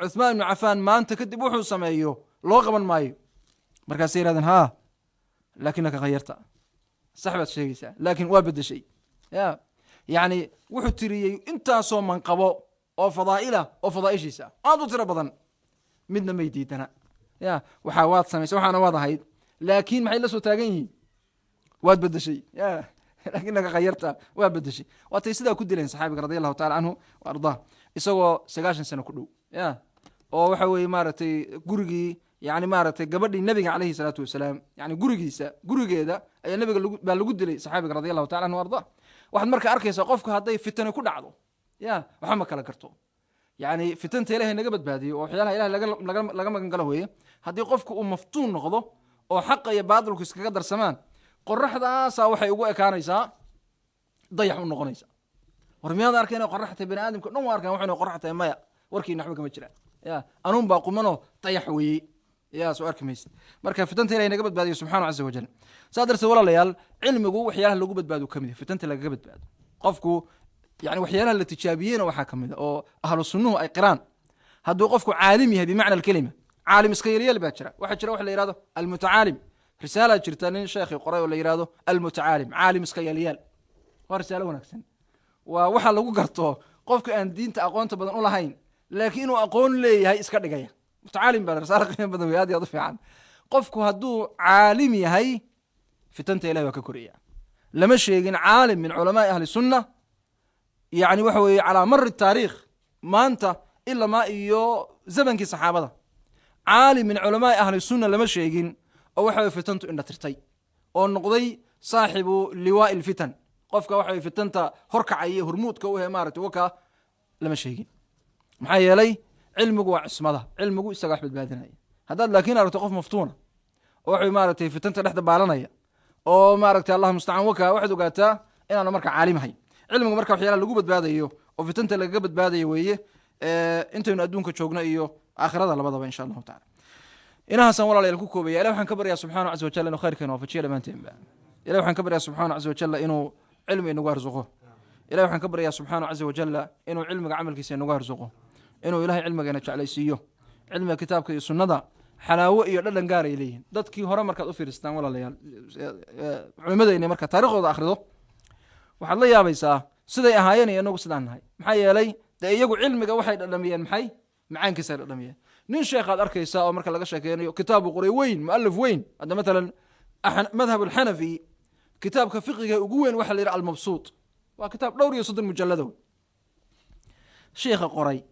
Cuthmaan ibnu Cafaan maanta kadib wuxuu sameeyo loo qaban maayo? Markaasay yihahdeen: ha, laakinaka khayarta, sax baad sheegaysaa, laakiin waa bedeshay. Ya yacni wuxuu tiriyey intaasoo manqabo oo fadaa'ila oo fadaa'ishiisa aad u tiro badan, midna may diidana. Ya waxaa waad samaysay, waxaana waad ahayd, laakiin maxay la soo taagan yihiin? Waad bedeshay. Ya Laakiin naga khayarta waa bedeshay. Waatay sidaa ku dileen saxaabiga radia allahu tacala canhu wa ardaa, isagoo 90 sano ku dhow, ya oo waxa weeye maaragtay gurigii, yani maaragtay gabadhii nabiga calayhi salaatu wasalaam, yani gurigiisa, gurigeeda ayaa nabiga baa lagu dilay saxaabiga radia allahu tacala anhu ardaa. Waxaad marka arkaysaa qofku hadday fitani ku dhacdo, ya waxba ma kala garto. Yani fitanta ilahay naga badbaadiyo oo waxyaalaha ilahay laga magan galo weeye. Haddii qofku uu maftuun noqdo oo xaqa iyo baadilku iskaga darsamaan, qoraxdaasaa waxay ugu ekaanaysaa dayax u noqonaysa. War miyaad arkay inay qorax tahay? Bani aadamka dhan waa arkaan waxay inay qorax tahay. Maya, warkiina waxba kama jiraan, ya anuun baa qumanoo dayax weeyey, ya soo arki maysid. Marka fitanta ilahay naga badbaadiyo subxanahu caza wajal. Saa darteed walaalayaal, cilmigu waxyaalaha lagu badbaado kamid yahay, fitanta lagaga badbaado qofku. Yani waxyaalaha la tijaabiyeyna waxaa kamid a oo ahlu sunnuhu ay qiraan, hadduu qofku caalim yahay bimacna alkelima, caalim iska yalyeel baa jira. Waxaa jira waxa la yihahdo almutacaalim. Risaala jirta nin sheekhi qoray oo la yihahdo almutacaalim, caalim iska yalyeel. Waa risaalo wanaagsan, waa waxa lagu garto qofka aan diinta aqoonta badan u lahayn laakiin inuu aqoon leeyahay iska dhigaya. Mutacaalim baa risaalo qiimo badan wey, aad iyo aad u fiican. Qofku hadduu caalim yahay, fitanta ilahi waa ka koraya. Lama sheegin caalim min culamaai ahli sunna, yani waxa weeye calaa mari taariikh, maanta ilamaa iyo zamankii saxaabada, caalim min culamaai ahli sunna lama sheegin oo waxa weye fitantu indha tirtay oo noqday saaxibu liwaai lfitan, qofka waxa weye fitanta horkacaya, hormuudka u he maaragtay, wakaa lama sheegin. Maxaa yeelay cilmigu waa cismada, cilmigu isaga wax badbaadinaya. Haddaad laakiin aragto qof maftuuna oo waxa maaragtay fitanta dhex dabaalanaya oo maaragtay allah mustacaan waka, waxaad ogaataa inaanu marka caalim ahayn. Cilmigu marka waxyaalaha lagu badbaadayo oo fitanta lagaga badbaadayo weeye, intaynu adduunka joogno iyo aakhirada labadaba, insha allahu tacala. Inahaasaan walaalayaal ku koobaya. Ilah waxaan ka baryaa subxanahu caza wajal inuu khayrkeena waafajiyo dhammaanteenba. Ilah waxaan ka baryaa subxanahu caza wajalla inuu cilmi inagu arsuqo. Ilahi waxaan ka baryaa subxaanahu caza wajalla inuu cilmiga camalkiisa inagu arsuqo, inuu ilahay cilmigeena jeclaysiiyo. Cilmiga kitaabka iyo sunnada xalaawo iyo dhadhan gaar ay leeyihin. Dadkii hore markaad u fiirstaan walaalayaal, culimadayna markaa taariikhdooda akhrido, waxaad la yaabaysaa siday ahaayeen iyo inagu sidaan nahay. Maxaa yeelay dee iyagu cilmiga waxay dhadhamiyeen, maxay macaankiisay dhadhamiyeen. Nin sheekhaad arkaysaa oo marka laga sheekeynayo kitaabu qoray weyn, mualif weyn. Hadda matalan madhab alxanafi kitaabka fiqiga ugu weyn waxa la yidhaha Almabsuut, waa kitaab dhowr iyo 30 mujallado. Sheikha qoray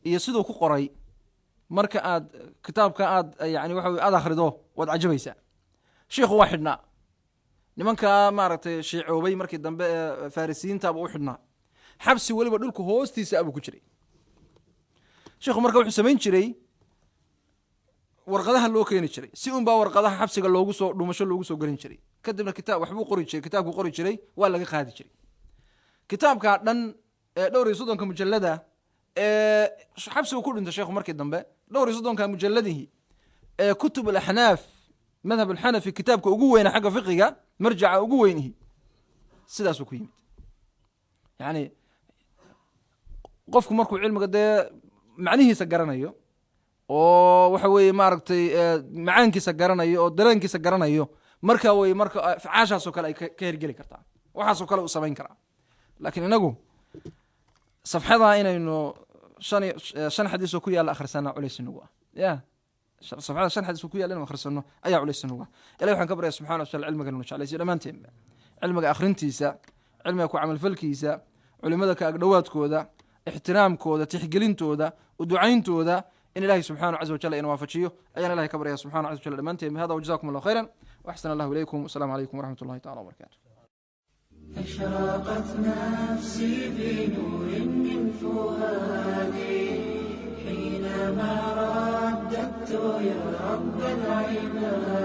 iyo siduu ku qoray marka aad kitaabka aad yani waxa aad akhrido waad cajabaysaa. Sheikhu waa xidhnaa, nimanka maaragtay shiicoobay markii dambe ee farisiyiintaaba u xidhnaa, xabsi weliba dhulku hoostiisa abuu ku jiray sheikhu. Marka wuxuu samayn jiray warqadaha loo keeni jiray, si un baa warqadaha xabsiga loogu soo dhuumasho loogu soo gelin jiray. Kadibna kitaab waxbuu qori jiray, kitaabku qori jiray waa laga qaadi jiray. Kitaabkaa dhan ee dhowr iyo 30-ka mujallada ee xabsigu ku dhintay sheekhu markii dambe, dhowr iyo 30-ka mujalladihii ee kutub alaxnaaf, madhab alxanafi kitaabka ugu weyna xagga fiqiga, marjaca ugu weynihi, sidaasuu ku yimid. Yani qofku markuu cilmiga dee macnihiisa garanayo oo waxa weeye maaragtay macaankiisa garanayo oo dareenkiisa garanayo, marka wey marka afcaashaasoo kale ay ka hergeli kartaa, waxaasoo kale uu samayn karaa. Laakiin inagu safxadaa inaynu 5 xadiis oo ku yaalla akhrisana culays inagu ah, ya safxada 5 xadiis oo ku yaalla inuu akhrisano ayaa culays inagu ah. Ilahi waxaan ka baryaa subxana wa taala cilmiga inuu jeclaysiyo dhammaanteenba, cilmiga akhrintiisa, cilmiga ku camalfalkiisa, culimada ka agdhowaadkooda, ixtiraamkooda, tixgelintooda, uducayntooda, in ilahi subxanahu caza wajal ina waafajiyo ayaan ilahay ka baryaa subxanahu caza wajal dhammaanteen. Hada wajazakum allahu khayran waxsan allahu ilaykum. Wasalaamu calaykum waraxmat ullahi tacala wabarakatu. أشرقت نفسي بنور من فؤادي حينما رددت يا رب العباد.